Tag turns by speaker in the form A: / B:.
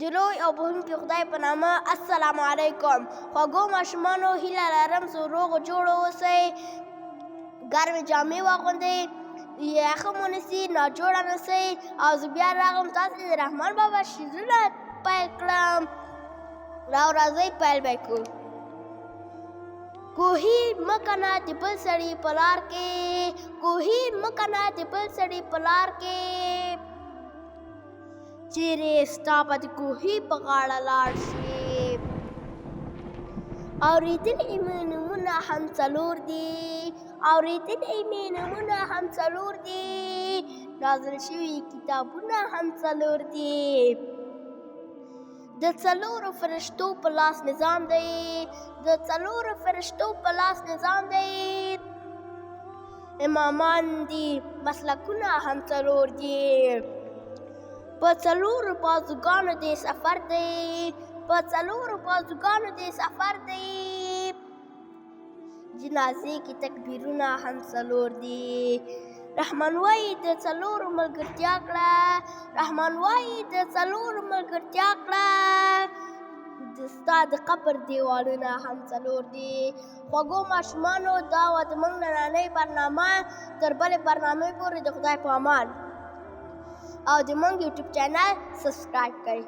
A: د لوی او بښونکي خدای په نامه، السلام علیکم خوږو ماشومانو، هیله لرم څو روغ جوړ اوسئ، ګرمې جامې واغوندئ، یخه مو نه سي، ناجوړه نه سئ. او زه بیا راغلم تاسو د رحمان بابا شعرونه پیل کړم. راو راځئ پیل به یې کړو. کوهي مه کنه د بل سړي په لار کې، کوهي مه کنه د بل سړي په لار کې، چیرې ستا به د کوهي په غاړه لاړ شي. اورېدلي مې نومونه هم څلور دي، اورېدلي مې نومونه هم څلور دي، نازل شوي کتابونه هم څلور دي. د څلورو فرشتو په لاس نظام دی، د څلورو فرشتو په لاس نظام دی، امامان دي مسلکونه هم څلور دي. په څلورو بازوګانو دې سفر دی، په څلورو بازوګانو دې سفر دی، جنازې کې تکبیرونه هم څلور دي. رحمان وایي د څلورو ملګرتیا کړه، رحمان وایي د څلورو ملګرتیا کړه، د ستا د قبر دیوالونه هم څلور دي. خوږو ماشومانو، دا وه د موږ نننۍ برنامه. تر بلې برنامې پورې د خدای په امان، او د موږ یوټیوب چینل سبسکرایب کړئ.